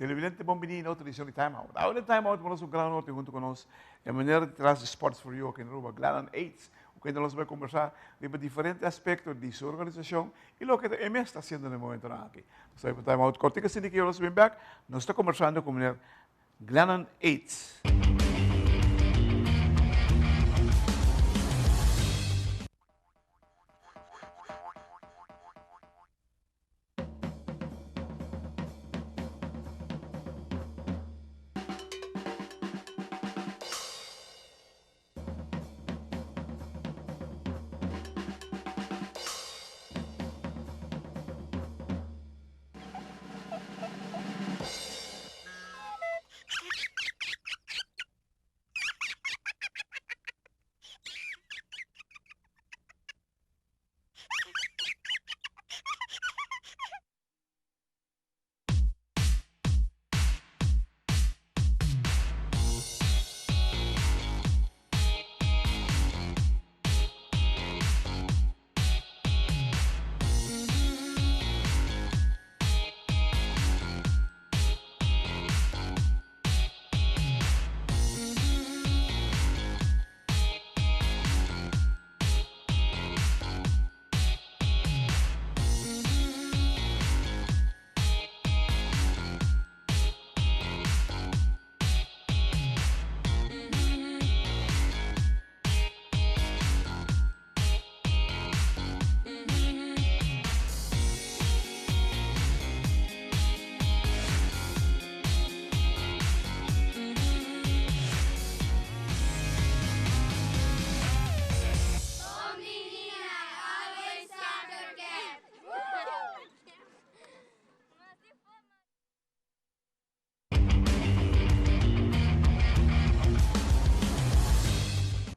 Televidente bon bini na otro edicion di Time Out. Awe den Time Out bo nos un gran honor tin hunto cu nos e meneer detrás di Sports for You aki na Aruba, Glennon Ates, cu kende nos bai conversa riba diferente aspecto di su organisacion y loke ta e mes ta haciendo na e momentonan aki. Nos ta bai pa Time Out cortico asina ki nos bin bek, nos ta conversando cu meneer Glennon Ates.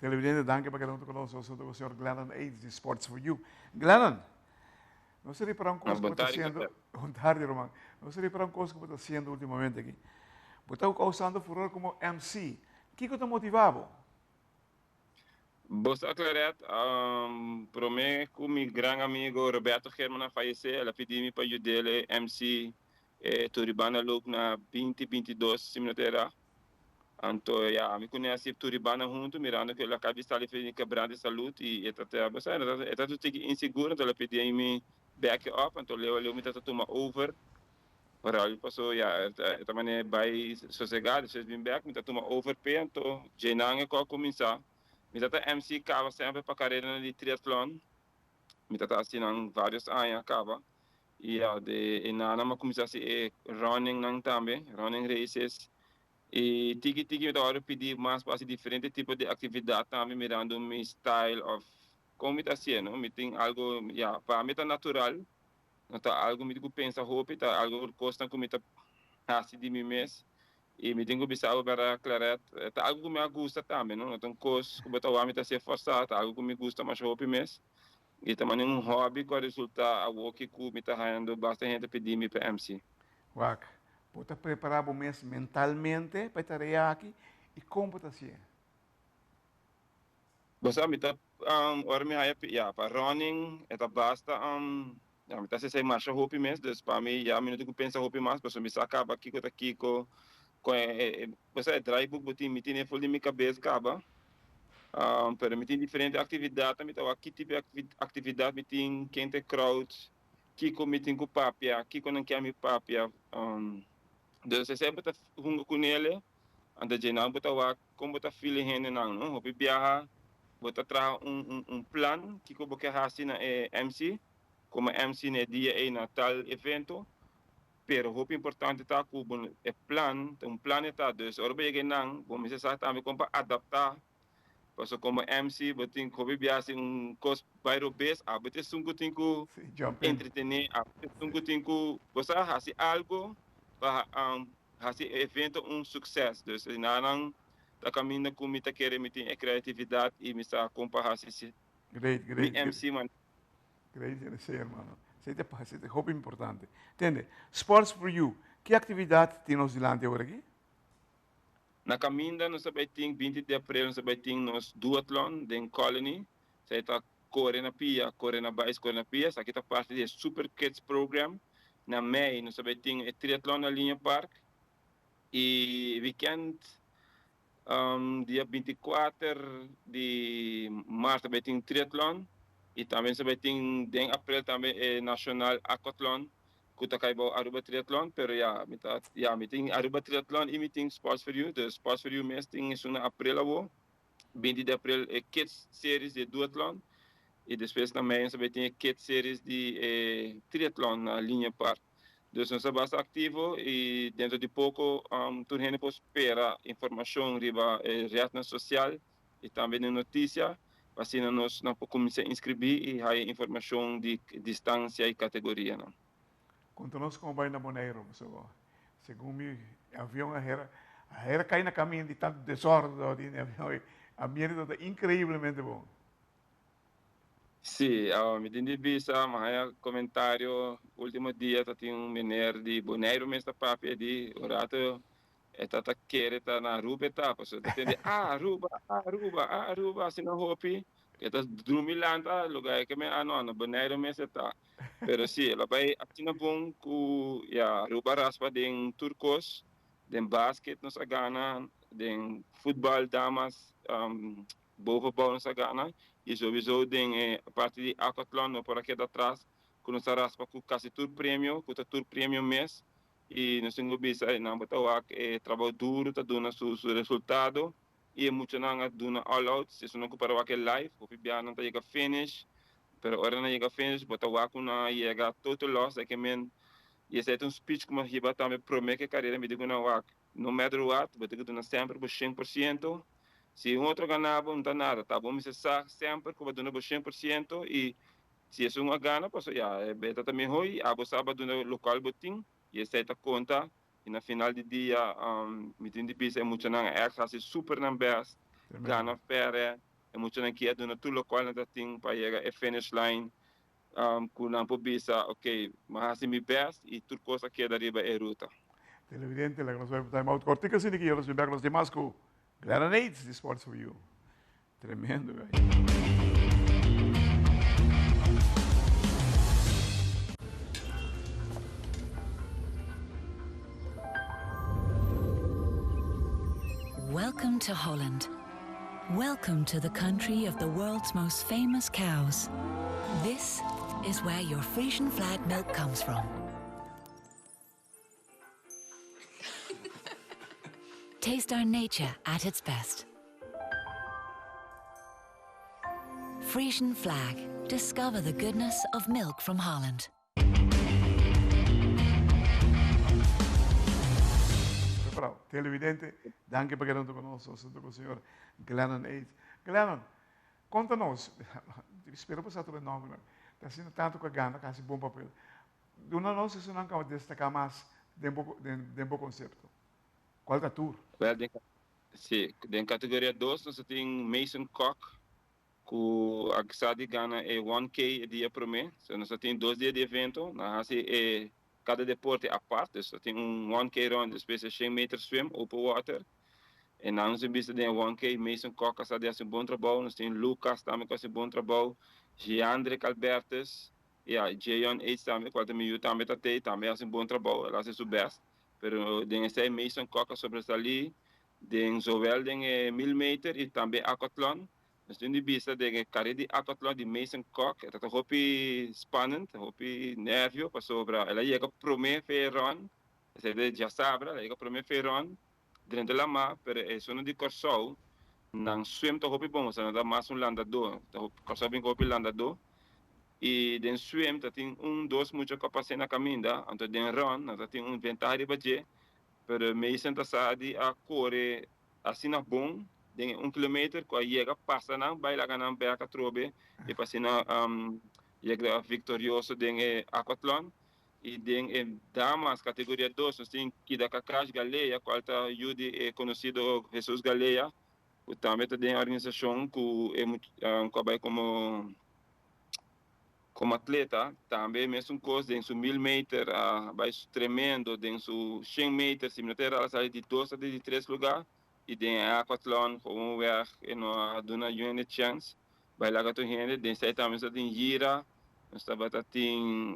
Televidente, danki pa keda hunto ku nos. Nos hunto ku señor Glennon Aids di Sports for You. Glennon, nos a ripara un kos ku bo ta hasiendo. Bon tardi, ruman. Nos a ripara un kos ku bo ta hasiendo ultimamente aki. Bo ta kausando furor komo MC. Kiko ta motivá bo? Bo sa Claret, prome ku mi gran amigo Roberto German a fayesé, el a pidi mi pa yud'el e MC e Turibana Loop na binti 22, si mi no ta erá. Anto ya, ami ku Nessie Turibana huntu, mirando ku el a kaba di sali for di kebrant di salud i e ta ta, bo sa, e ta un tiki insigur, anto el a pidi mi back up, anto leu a leu mi ta ta tuma over. Vooral paso ya e ta manera bai sosega despues bin bek mi ta tuma over p'e anto djenan e ku a kuminsá. Mi ta ta MC kaba semper pa karedanan di triatlon. Mi ta ta hasi nan varios aña kaba i ya de e nana mi a kuminsá hasi e running nan tambe, running races. I tiki tiki mi ta wòrdu pidi mas pa hasi diferente tipo di aktividat tambe mirando mi style òf kon mi ta hasié no. Mi tin algu ya pa mi ta natural. No ta algu mi tin ku pensa hopi, ta algu kosnan ku mi ta hasi di mi mes i mi tin ku bisa bo bèrdat Claret, ta algu ku mi a gusta tambe no, no ta un kos ku bo ta wak mi ta hasié fòrsá, ta algu ku mi gusta masha hopi mes i ta manera un hòbi ku a resultá awoki ku mi ta hañando basta hende pidi mi pa MC. Wak, bo ta prepará bo mes mentalmente pa e tarea aki i kon bo ta hasié? Bo sa mi ta ora mi haya ya pa running e ta basta ya mi ta haci esey masha hopi mes dus pa mi ya mi no tin cu pensa hopi mas pasobra mi sa caba kico ta kico con e bo sa e draaiboek bo tin mi tine full den mi cabes caba pero mi tin diferente actividad mi ta wak ki tipo di actividad mi tin ken ta e crowd kico mi tin cu papia kico nan kier mi papia dus esey bo ta hunga cu nele. Anto dje nan bo ta wak kon bo ta feel e hendenan no. Hopi biaha bo ta traha un un plan kiko bo ke hasi na e MC komo MC na e dia ei na tal evento pero hopi importante ta ku bo e plan ta un plan e ta dus ora bo yega einan bo mester sa tambe kon pa adapta pasobra komo MC bo tin hopi biaha si un kos bai robes abo ta esun ku tin ku entretene abo ta esun ku tin ku bo sa hasi algo pa Hasi e evento un succes. Dus enanan ta caminda cu mi ta kere mi tin e creatividad y mi sa con pa hasi si Great, mi great, great. MC man. Great esey hermano. Esey ta esey ta hopi importante. Tende, Sports for You, ki actividad tin nos dilanti awor aki? Na caminda nos ta bay tin 20 di april nos ta bay tin nos duathlon den Colony. Esey ta core na pia, core na bais, core na pia. Esaki ta parti di e Super Kids Program. Na mei nos ta bay tin e triatlon na Liña Park. Y weekend dia 24 di maart ta bay tin triathlon y tambe nos ta bay tin den april tambe e nacional aquathlon cu ta cay bao Aruba Triathlon, pero ya mi ta ya mi tin Aruba Triathlon y mi tin Sports for You, dus Sports for You mes tin esun na april awo, 20 di april e Kids Series di e duathlon y despues na mei nos ta bay tin e Kids Series di e triathlon na Linear Park. Dus nos ta basta activo y dentro di poco tur hende por spera informacion riba e rednan social y tambe den noticia pa asina nos nan por cuminsa inscribi y haya informacion di distancia y categorianan. Conta nos como bay na Boneiro, pasobra segun mi avion a hera a hera cay na caminda di tanto desorden tabatin den avion y ambiente tabata increiblemente bon. Sí, mi tin di bisa, mi haya comentario ultimo dia ta tin un meneer di Boneiro mes ta papia di un rato E ta ta kere ta na Aruba e ta, pasobra e ta tende ah Aruba, ah Aruba, ah Aruba, asina hopi, e ta drumi lanta lugar e ke men ah no, na Boneiru mes e ta. Pero si, el a bai asina bon ku ya Aruba raspa den tur kos, den basket nos a gana, den futbal damas bovenbouw nos a gana y sowiso den e parti di aquathlon no por a keda atras ku nos a raspa ku kasi tur premio, ku ta tur premio mes. Y nos tin cu bisa e nan bo ta wak e trabou duro ta duna su su resultado y e muchanan a duna all out si esun nan cu para wak e live hopi bia nan ta yega finish pero ora nan yega finish bo ta wak cu nan a yega total loss e ke men y esey ta un speech cu mi a hiba tambe prome cu e carera mi di cu nan wak no matter what bo tin cu duna semper bo shen por ciento si un otro gana bo no ta nada ta bo mester sa semper cu bo a duna bo shen por ciento y Si esun a gana, paso ya e beta ta mihó i abo sa bo a duna lokual bo tin i esei ta konta i na final di dia mi tin di bisa e muchanan a ègt hasi super nan bèst, gana fèrè, e muchanan ki a duna tur lokual nan ta tin pa yega e finish line ku nan por bisa ok mi a hasi mi bèst i tur kos a keda riba e ruta. Televidente, laga nos bai pa time out kòrtiku asina ki nos bin bèk nos tin mas ku Glennon Ates di Sports for You. Tremendo guy. Welcome to Holland. Welcome to the country of the world's most famous cows. This is where your Frisian flag milk comes from. Taste our nature at its best. Frisian flag. Discover the goodness of milk from Holland. Preparado. Televidente, danki pa keda hunto ku nos. Nos hunto ku señor Glennon Aid. Glennon, konta nos, spero bo sa tur e nòmbernan, ta asina tantu ku a gana ku a hasi bon papel. Duna nos esunnan ku a destaká mas den bo den bo konsepto. Kual ta tur? Wèl, den si, den kategoria dos nos a tin Mason Kok ku a sa di gana e one K e dia promé. So nos a tin dos dia di evento. Nan a hasi e kada deporte apart. Dus a tin un one K run despues e shen meter swim open water. E nan nos a bisa den e one K Mason Kok a sa di hasi un bon trabou. Nos tin Lucas tambe ku a hasi bon trabou. Jeandrick Albertus. Ya, Jeyon Ace tambe, cual ta mi yu tambe ta tey, tambe haci un bon trabou, el haci su best, pero den esey Mason Kok a sobresali den zowel den e mil meter y tambe aquathlon. Nos tin di bisa den e carrera di aquathlon di Mason Kok, e ta hopi spannend, hopi nervio, pasobra el a yega prome fe run, esey ta djasabra, el a yega prome fe run drenta lama, pero e zona di Kòrsou nan swim ta hopi bon, osea nan ta mas un landadó, ta Kòrsou bin ku hopi landadó i den swim ta tin un dos mucha ku a pas'é na kaminda, anto den run nan ta tin un ventaha riba dje, pero Mason ta sa di a kore asina bon den e un kilometer ku a yega pasa nan bai laga nan bèk atrobe i pa asina yega viktorioso den e aquathlon. Y den e damas categoria dos nos tin Kida Kakash Galea cual ta yu di e conocido Jesus Galea cu tambe ta den e organisacion cu e cu a bay como como atleta tambe mesun cos den su mil meter a bay tremendo den su shen meter si mi no ta erra a sali di dos a di tres lugar y den e aquathlon gewoon weg e no a duna yu hende chance Bai laga tur hende den esei tambe nos ta tin Yira, nos tabata tin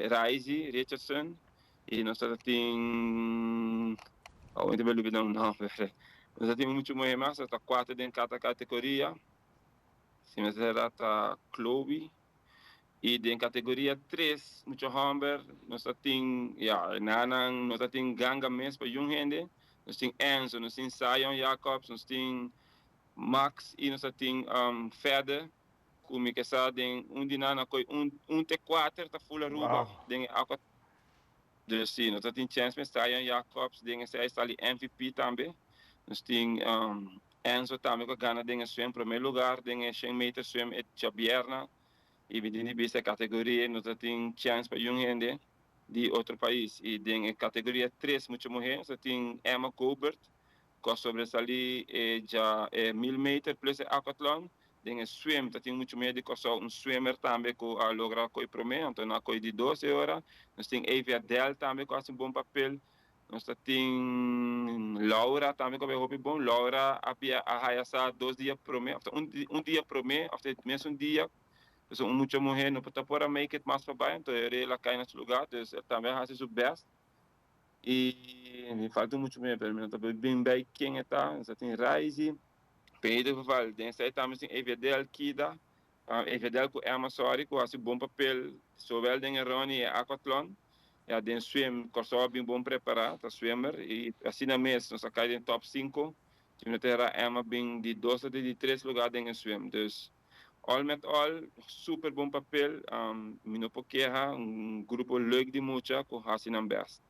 Raisi Richardson y nos tabata tin. Awor mi ta lubida un nomber. Nos tin mucho muher mas, ta cuatro den cada categoria. Si mi ta ta Chloe. Y den categoria 3, mucha homber, nos tin, ja, nanan, nos tin ganga mes pa jong hende. Nos tin Enzo, nos tin Zion Jacobs, nos tin Max y nos tin Fede. Ku mi ke sa den un di nan a koi un te cuater ta full Aruba den e aqua. Dus si, nos tin chance met Zion Jacobs, den esei sali MVP tambe. Nos tin Enzo tambe ku a gana den e swim primer lugar den e 100 meter swim e djabierna. Y mi tin di bisa categoria nos tin chance pa jong hende di otro pais. Y den e categoria 3 mucha muher nos tin Emma Gobert ku a sobresali e ja e 1000 meter plus e aquathlon. Den e swim ta tin mucha muher di Kòrsou, un swimmer tambe ku a logra koi promé, anto nan a koi di dos e ora. Nos tin Evia Del tambe ku a hasi un bon papel. Nos ta tin Laura tambe ku a bai hopi bon. Laura a bia a haya sa 2 dia promé òf un un dia promé òf e mesun dia. Pasobra un mucha muher no ta por a make it mas pa bai, anto el a kai na su lugá, dus e tambe a hasi su best. Y mi falta mucho muher, pero mi no ta bin bij ken e ta. Nos tin Raisi. Pero in ieder geval, den esei tambe tin Evia Del, Kida, Evia Del ku Emma, sorry, ku hasi bon papel, zowel den e run y e aquathlon. Ja, den swim, Kòrsou a bin bon prepará, ta swimmer, y asina mes nos a kai den top 5. Si mi no ta erá, Emma bin di dos of di tres lugá den e swim. Dus, all met all, super bon papel. Mi no por keha, un grupo leuk di mucha ku hasi nan best.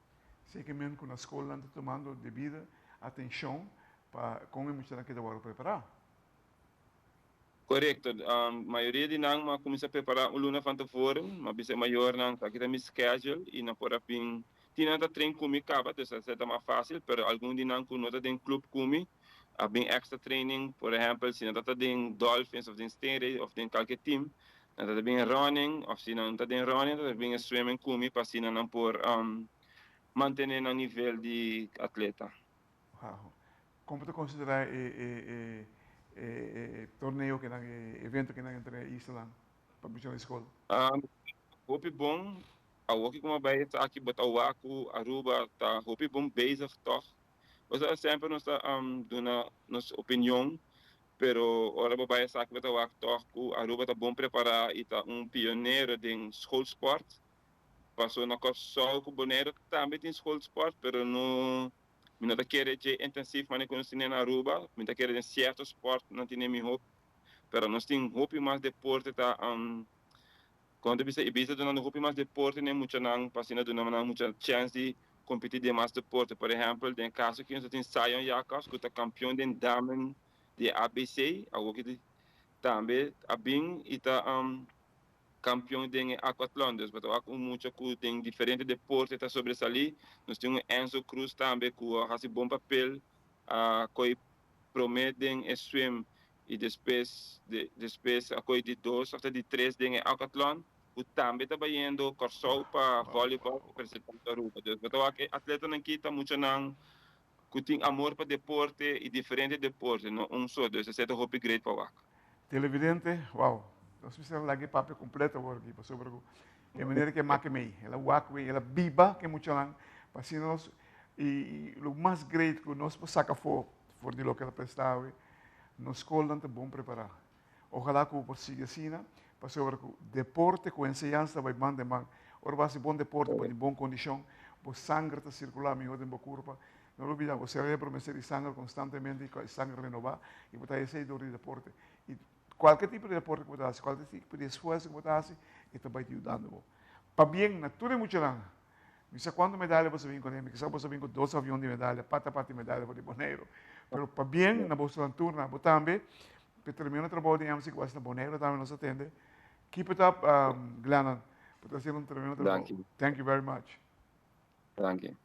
Zeker men ku na skol nan ta tumando debido atenshon pa kon e muchanan keda wòrdu prepará. Korekto. Mayoria di nan a kuminsá prepará un luna van tevoren. M'a bisa e mayornan, aki ta mi schedule i nan por a bin. Tin nan ta train ku mi kaba, dus esei ta mas fásil, pero algun di nan ku no ta den club ku mi a bin extra training. Por ehèmpel, si nan ta den Dolphins òf den Stingray òf den kualke team, nan ta bin running, òf si nan no ta den running, nan ta bin swimming ku mi pa asina nan por mantené nan nivel di atleta. Wow. Kon bo ta konsiderá e torneo ku nan, e evento ku nan entre islanan pa muchanan di skol? Hopi bon. Awor ku mi a bai esaki, bo ta wak ku Aruba ta hopi bon bezig tòg. Osea, semper nos ta duna nos opinion, pero ora bo bai esaki bo ta wak tòg ku Aruba ta bon prepará i ta un pionero den schoolsport. Paso na Kòrsou ku Boneiru tambe tin schoolsport, pero no mi no ta kere dje intensief manera ku nos tin na Aruba. Mi ta kere den sierto sport nan tin mihó, pero nos tin hopi mas deporte ta kon ta bisa Ibisa dunando hopi mas deporte na e muchanan pa asina duna nan mucha chèns di kompetí den mas deporte. Por ehèmpel, den e kaso aki nos tin Zion Jacobs ku ta kampion den damen di ABC, awor ki tambe a bin i ta kampion den e aquathlon. Dus bo ta wak un mucha ku den diferente deporte ta sobresalí. Nos tin un Enzo Cruz tambe ku a hasi bon papel, a koi promé den e swim i despues a koi di dos òf di tres den e aquathlon, ku tambe ta bayendo Kòrsou pa volleyball representando Aruba. Dus bo ta wak e atletanan aki ta muchanan ku tin amor pa deporte i diferente deporte, no un so. Dus esei ta hopi great pa wak. Televidente, wow. Nos mester laga e papia kompleto awor aki, pasobra ku e manera ku e make mei, el a wak wei, el a biba ku e muchanan, pa asina nos, i lo mas great ku nos por saka afó for di loke el a presta awe, nos skolnan ta bon prepará. Ojalá ku bo por sigui asina, pasobra ku deporte ku enseñansa ta bai man den man. Ora bo hasi bon deporte, bo tin bon kondishon, bo sanger ta sirkulá mihó den bo kurpa. No lubidá, bo serebro mester di sanger konstantemente i sanger renobá, i bo ta hasi esei dor di deporte. I kualke tipo di deporte ku bo ta hasi, kualke tipo di esfuerso ku bo ta hasi, e ta bai yudando bo. Pabien na tur e muchanan. Mi sa kuantu medaya boso bin kuné, mi kisas boso bin ku dos avion di medaya, pata pata di medaya for di Boneiru. Pero pabien na boso tur, na bo tambe, pa termina trabou di MC ku bo hasi na Boneiru tambe nos a tende. Keep it up, Glennon. Bo ta hasiendo un tremendo trabou. Danki. Thank you very much. Danki.